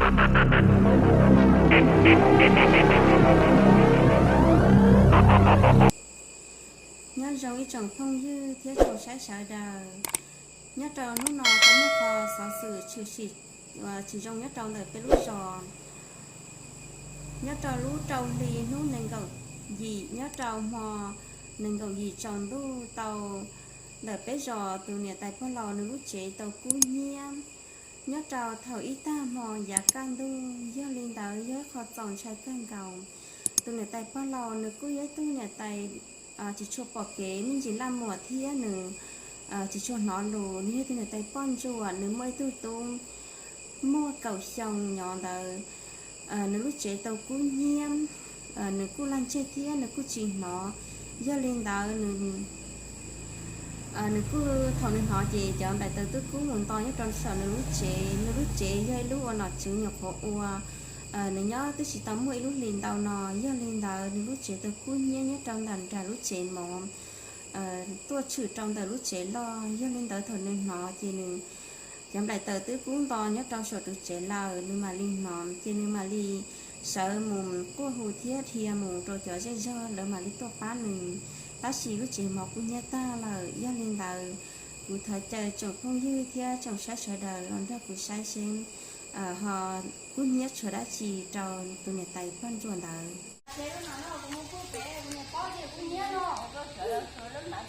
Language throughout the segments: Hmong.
Nyob zoo ib tsoom phooj ywg thiab tsoom saib sawv daws. Nyob rau hnub no tau muaj qhov xov xwm tshwm sim tsis zoo nyob rau ntawm peb lub zos. Nyob rau lub rau hli hnub nees nkaum yim nyob rau hmo nees nkaum yim tsaus ntuj tau ntawm peb zos tus niam tais pog laus nws lub tsev tau kub hnyiab. Nyob rau thaum ib tag hmo yav kaj ntug, yog li ntawd yog ib qho txaus ntshai kawg nkaus. Tus niam tais pog laus nws kuj yog ib tug niam tais tsis tshua pom kev me ntsis laj muam thiab nws tsis tshua hnov lus. Nws yog tus niam tais poj ntsuam, nws muaj ib tug tub muaj kaum xyoo nyob ntawd, nws lub tsev tau kub hnyiab, nws kuj laj ntseg thiab nws kuj tsis hnov. Yog li ntawd nws kuj, thaum nws hnov ces cov nplaim taws twb kub mus nto nyob rau saum nws lub tsev. Nws lub tsev yog ib lub ua nom tswv nyuam qhuav ua, nws nyob twb tsis tau muaj ib lub hlis ntau no. Yog li ntawd nws lub tsev tau kub hnyiab nyob rau ntawm nram lub tsev mov tuaj tshwm rau ntawm lub tsev loj. Yog li ntawd thaum nws hnov ces nws, cov nplaim taws twb kub nto nyob rau saum tus tsev lawm, nws mam li hnov ces nws mam li sawv mus quaj hu thiab dhia mus rau cov zej zog lawv mam li tuaj pab nws. Tab sis lub tsev mov kub hnyiab tag lawm. Yog li ntawd kuv thov caw tsoom phooj ywg thiab tsoom saib sawv daws los nrog kuv saib seb ho kub hnyiab tshuav dab tsi rau tus niam tais poj ntsuam ntawd.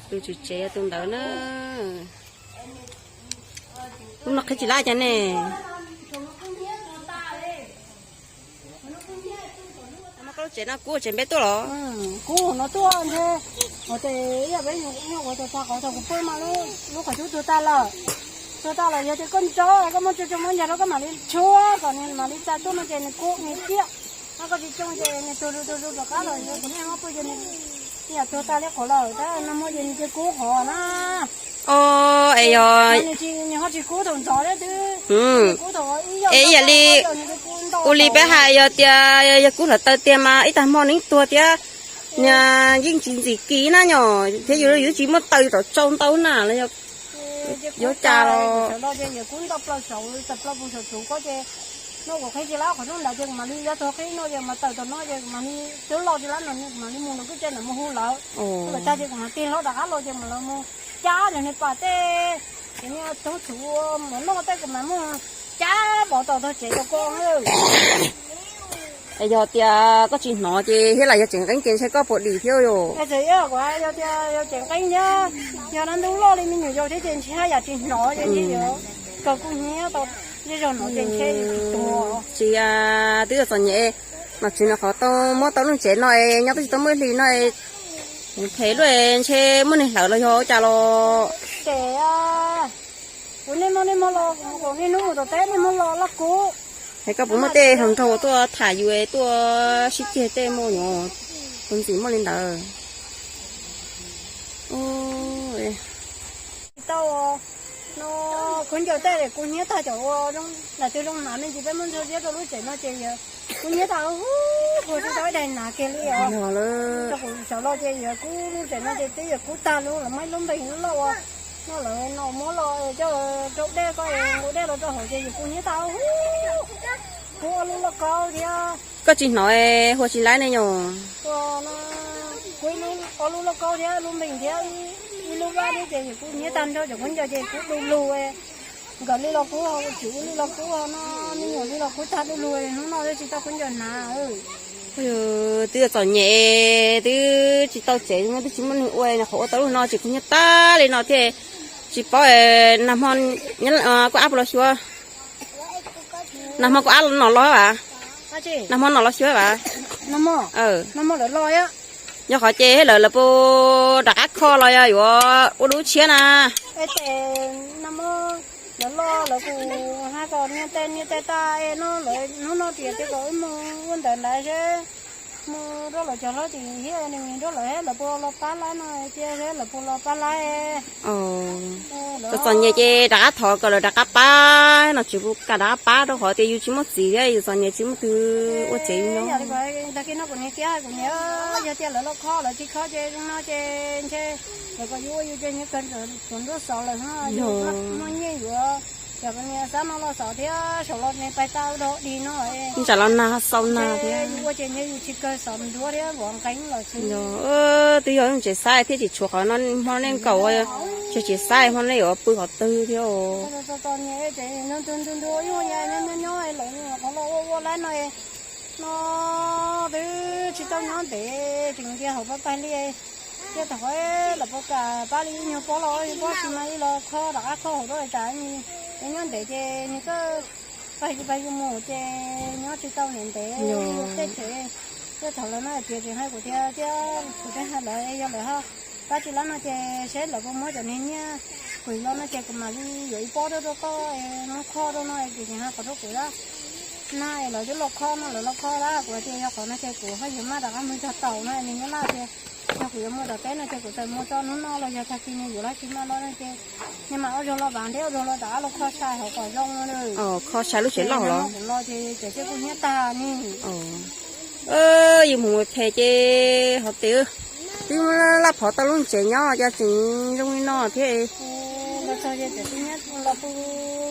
Tus tswv tsev yog tus ntawd na. Lub no qhib tsis lab cas ne. Koj lub tsev no kub tsev npeb tuaj los? Kub no tuaj ntshe, ua ces ib yam peb nyuam qhuav tau tag qhov thaum kuv pw mas lub qhov cub tuag tag lawm. Tuag tag lawm yog tias koj ntso koj muab tso tso muab ncas rau koj mam li tshuab kom nws mam li txaws tuaj no ces nws kub nws ciaj. Koj tsis tsoo ces nws tuag zuj tuag zus rov qab los kuv niaj hnub pw ces nws ib yam tuag tag li qhov lawm tab no muaj ces nws cia kub qhov na. Es yog nws ho tsis kub thaum ntxov thiab twb, es ib yam li ua li peb hais yog tias yog kub hluav taws tiag mas ib tag hmo nws tuag thiab. Nws yeej tsis ntxim kis na nyom thiab yus, yus tsis muaj taws tom tsau ntau na los yog yuav cas los. Kub ntau plaws saud, txog plaws pus saum tsuv ko ces no kuv qhib tsis lab qhov rooj ntawd ces kuv mam li yuav tau qhib no ces mas tawm tom no ces kuv mam li twb los tsis lab no kuv mam li mus nram kwj tse ntawd mus hu lawv. Hu lawv tag ces kuv mam tig hlob rov qab los ces mam li mus cab nws pam tej, ces niaj tub txhuv mam noj tej kuv mam mus cab pov tom tog tsev tau ko. Es yog tias koj tsis hnov ces thiab los yog tseem nqeeb ces ntshe koj puas dim thiab yom. Yog tias yog tseem nqeeb thiab, yog dab ntub loj li me nyuam yaus thiab ces ntshe haj yam tsis hnov ces ntshe yuav kawg kub hnyiab tau zej zog no ces ntshe tsis tuag. Tsis, twb yuav txom nyem, nom tswv nws qhov tau muab tau lub tsev no es nyob twb tsis tau muaj ib hlis no es phem luaj ntshe muaj neeg hlawv los yog ua cas los. Ces kuv niaj hmo niaj hmo los, kuv niaj hnub mus tom teb niaj hmo los laj kub. Es koj puas muaj tej hluas nraug tuaj tham yus tuaj sib ceg tej muaj nyuam tus ntxim muaj li ntawd? Tsis tau no, khaub ncaws tej kub hnyiab tag cov ua zoo, lam twg zoo hnav me ntsis peb muab ntxhua ziab rau lub tsev no ces yog kub hnyiab tag huv, huv tsis tau ib daim hnav kiag li os. Rau kuv sawv los ces yog kub lub tsev no ces twb yog kub tag lub, lawv muaj ib lub npeeg loj ua no lawv no muab los coj rau dej ko, nqus dej los rau hauv ces yog kub hnyiab tag huv, kub ua lub lauj kaub thiab. Koj tsis hnov, hua tsis laib ne yom? Kub ua lub lauj kaub thiab lub npeeg thiab ib lub vaj thiab ces yog kub hnyiab tag nrho cov khaub ncaws ces kub du lug. Nkawd li los kub, tswv li los kub, no me nyuam li los kub tag du lug, hnub no twb tsis tau khaub ncaws hnav. Twb yuav txom nyem, twb tsis tau tsev, twb tsis muaj neeg ua, qhov ua tau lub no tseem kub hnyiab tag li no thiab. Tsis paub nag hmo koj ab puas los xyuas? Nag hmo koj ab nom los vas? Nag hmo nom los xyuas vas? Yog qhov ces lawv, lawv puas rov qab kho los yog yuav ua lub tshiab na? Lawv los, lawv kuj hais kom nias tes nias tes tas no, lawv hnub no tias kom wb mus ua ntawd ntawd seb mus rau lawv cov hlob tim thiab nws rau lawv seb lawv puas los pab laib no, cia seb lawv puas los pab laib. Txom txom nyem ces rov qab thov kom lawv rov qab pab, nom tswv puas kam rov qab pab rau qhov tias yus tsis muaj txiv thiab yus txom nyem tsis muaj twg ua tsev nyob. Tag kis no kuv niam tias kuv niam, yog tias lawv los kho lawv tsis kho ces zoo no ces ntshe lawv kom yus ua yus ces nyob kawg tsuas nruab xov lawm no, yus muaj nyiaj yuav Cov niag xab no los xov thiab saum los nws pais tau dog dig no. Tsam los nag xau nag thiab. Yus ua ces ntshe yus tsis kawg xov nruab thiab vov nqeeb los xwb. Twb yog tsev xab thiab tsis tshuav qhov no hmo nej nkaum, tsis tsev xab hmo nej yuav pw qhov twg thiab. Nyob nyob lawv qhov los ua ua lab no no twb tsis tau nyob ntev tseem cia hauv pab pab li. Thiab thaum lawv pab kam pab li ib nyuag pob los ib pob tsis mas ib los kho rov qab kho hauv rau tas es nyob ntev ces nws txawj pab yus pab yus mus ces nyob tsis tau ntev ntev tej tsev. Thiab thaum lawv no tias tseem hais kuv tias thiab kuv thiaj hais lawv yog lawv ho pab tsis lab no ces seb lawv puas muab cov niag nyiaj kuv los no ces kuv mam li yuav ib pob rau rau koj muab kho rau no es kuv tseem hais qhov rau kuv lab na es lawv twb los kho no lawv los kho lab kuv tias yog qhov no ces kuv ho yuav maj rov qab mus cog taum no nws nyob laj tias yog kuv yuav mus tom teb no ces kuv txawm mus tso hnub no los yog tag kis nws yuav lab tsis maj no no ces nws mam ua zog los vas thiab ua zog los rov qab los kho sai hauv kom zoo no. Kho sai lub tsev loj los kuv los ces cov tej kuj hnyiab tag ni. Yus mus phem ces hov tias twb laj phov tau lub tsev nyob cas tseem zoo li no thiab. Los txog ces cov tej hnyiab los kuj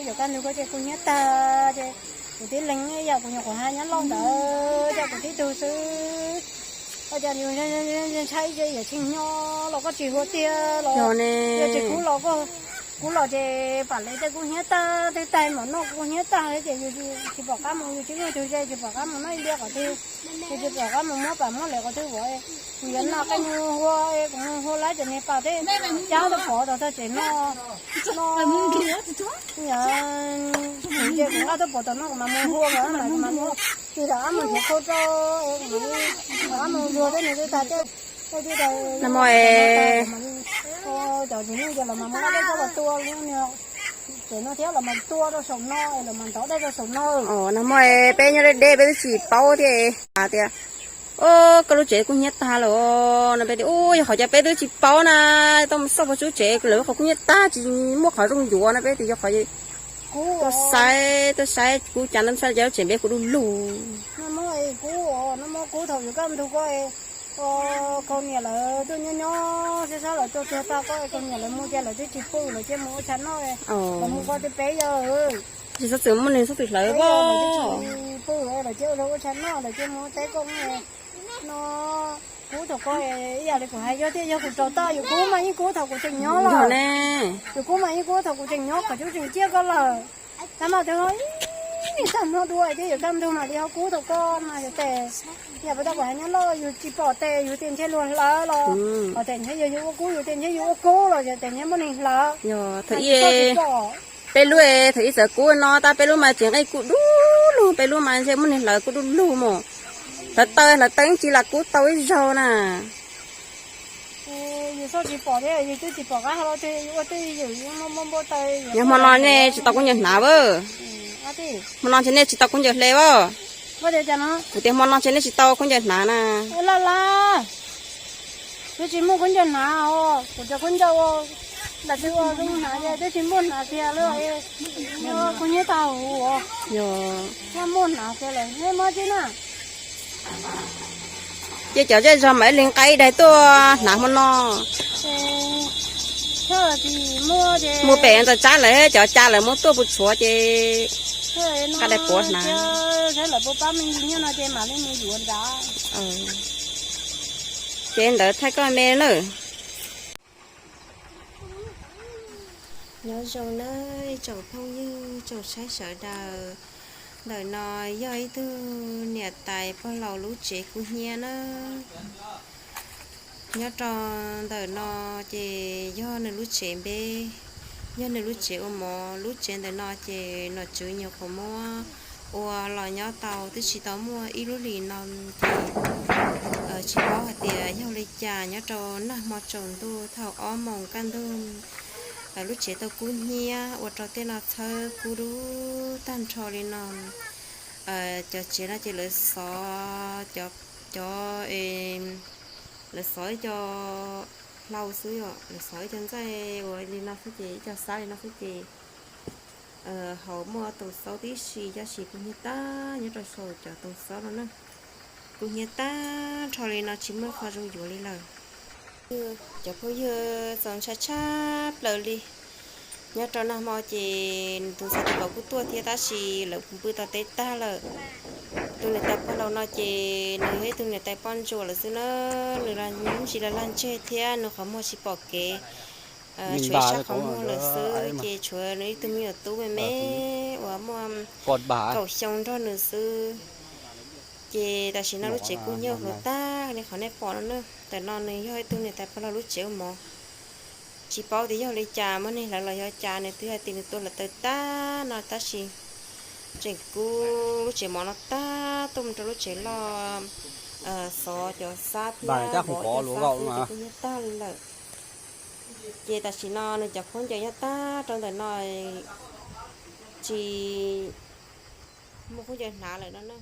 yuav kaj ntug ko ces kuj hnyiab tag ces kuv tib leeg ib yam kuv nyuam qhuav hais nyob loj ntawd ces kuv tib tug xwb. Ua cas yus ntshai ces yam tsis nyob los koj tsis hu tiag los yog tsis kub los koj kub los ces pam li tej kuj hnyiab tag twb tag mom noj kuj hnyiab tag ces yus tsis pom qab mus yus tsis muaj tug ze tsis pom qab mus noj ib liab qhov twg. Ces tsis pom qab mus muab pam muab lem qhov twg vov. Kuv yuav noj qab mus hua kuv mus hua lab cov niag pas tej cab tuaj pov tau tag tsev no no. Ces kuv nqa tuaj pov tau no kuv mam mus hua mas kuv mam mus tig rov qab mus nrhiav khau rau kuv mam li rov qab mus luag tej nws twb tag tej. Nag hmo cov tsis neej ces los mas mus nqa dej coj los tua lub niag tsev no thiab los mas tua rau saum no los mas ntov dej rau saum no. Nag hmo peb nyob deb deb peb twb tsis paub thiab tias o koj lub tsev kuj hnyiab tag lawm no peb tias u yog qhov cas peb twb tsis paub na, tau mus xauj puas tsub tsev lawv qhov kuj hnyiab tag tsis muaj qhov zoo yuav no peb tias yog qhov tuaj saib tuaj saib kuv cas ntawd saib lub tsev npeb kuj dub lug. Kub thaum yuav kaj ntug ko kaus niam lawv tuaj nyob nyob sab sab lawv tuaj tuag tag ko kaus niam lawv mus ces lawv twb tsis pw lawv cia mus ua tshav noj. Lawv mus ko twb peb yawg tsis txhob txwm muaj neeg txhob txwm hlawv peb yawg lawv twb tsis pw lawv cia ua tshav noj lawv cia mus ua teb koj no. Kub thaum ko ib yam li kuv hais yog tias yog kuv raug toj yus kub mas yeej kub thaum kuv tseem nyob los ne. Yus kub mas yeej kub thaum kuv tseem nyob qhov cub tseem ciaj koj lawm. Tab mas twb ho ib tag hmo dua thiab yuav kaj ntug mam li ho kub thaum ko mas yog tes yam puas tau kuv hais nyob loj yus tsis pom tes yus tias ntshe luag hlawv los qhov tes ntshe yog yus ua kub yus tias ntshe yus ua kub los yog tes ntshe muaj neeg hlawv. Yog thaum ib pom peb lub thaum ib txawm kub no tab peb lub mas tsev nqeeb kuj dub lug peb lub mas ntshe muaj neeg hlawv kuj dub lug mus. Hlawv taw hlawv taw ib tsis lam kub tau ib zaug na. Yus tsis pom thiab yus twb tsis pom qab hau los twb ua twj ywm npau taw. Yog hmo no nej tsis tau kub ncaws hnav a? Hmo no ntshe nej tsis tau kub ncaws hle a? Kuv tias hmo no ntshe nej tsis tau kub ncaws hnav na. Laj laj, twb tsis muaj kub ncaws hnav os, kuv cov kub ncaws ua lam twb ua zoo hnav ces twb tsis muaj hnav tiag li. Yog kub nyiab tag huv, yog muaj hnav tiag lawm nej muab tib na. Ces cov zej zog mam ib leeg nqa ib daig tuaj hnav hmo no. Mus pem ntawm tsab lawm cov cas lawm muab tuaj puas tshuav ces nqa daig puav hnav. Ces ntawd thaij koj me nawb. Nyob zoo nawb ib tsoom phooj ywg tsoom saib sawv daws. Ntawm no yog ib tug niam tais pog laus lub tsev kub hnyiab nawb. Nyob rau ntawm no ces yog nws lub tsev npeb, yog nws lub tsev ua mov. Lub tsev ntawm no ces nom tswv nyuam qhuav muab ua los nyob tau twb tsis tau muaj ib lub hlis no ces tsis paub hais tias yog li cas nyob rau nag hmo tsaus ntuj thaum ob moos kaj ntug lub tsev tau kub hnyiab ua rau tej no txhawb kub dub tag nrho li no. Cov tsev no ces lawv xov, cov, lawv xov ib co hlau xwb, lawv xov ib co ntxaij ua li no xwb ces ib co xab li no xwb ces hauv muaj toog xaub tib si, tab sis kub hnyiab tag nyob rau saum cov toog xaub no na. Kub hnyiab tag nrho li no tsis muaj qhov zoo yuav li lawm. Cov phooj ywg, txaus ntshai tshaj plaws li. Nyob rau nag hmo ces nws tus ntxhais tus vauv kuj tuaj thiab tab sis lawv pw tau teb tag lawm. Tus niam tais pog laus no ces nws yog ib tug niam tais poj ntsuam lawm xwb na, nws los ntsis los lag ntseg thiab nws qhov muag tsis pom kev, tshuav ib sab qhov muag lawm xwb ces tshuav nws ib tug me nyuam tub me me uas muaj kaum xyoo nrog nws xwb. Ces tam sim no lub tsev kuj nyuaj hluav tag li qhov nej pom no na. Ntawm no nws yog ib tug niam tais pog laus lub tsev ua mov. Tsis paub tias yog li cas muaj neeg hlawv los yog cas nws twb hais tias nws tua hlawv taws tag no tab sis tseem kub lub tsev mov no tag tuaj mus rau lub tsev loj, xov cov xab thiab vov cov xab xwb ces kuj nyuaj tag li lawm. Ces tam sim no nws cov khaub ncaws nyob tag rau ntawm no tsis muaj khaub ncaws hnav lawm no na.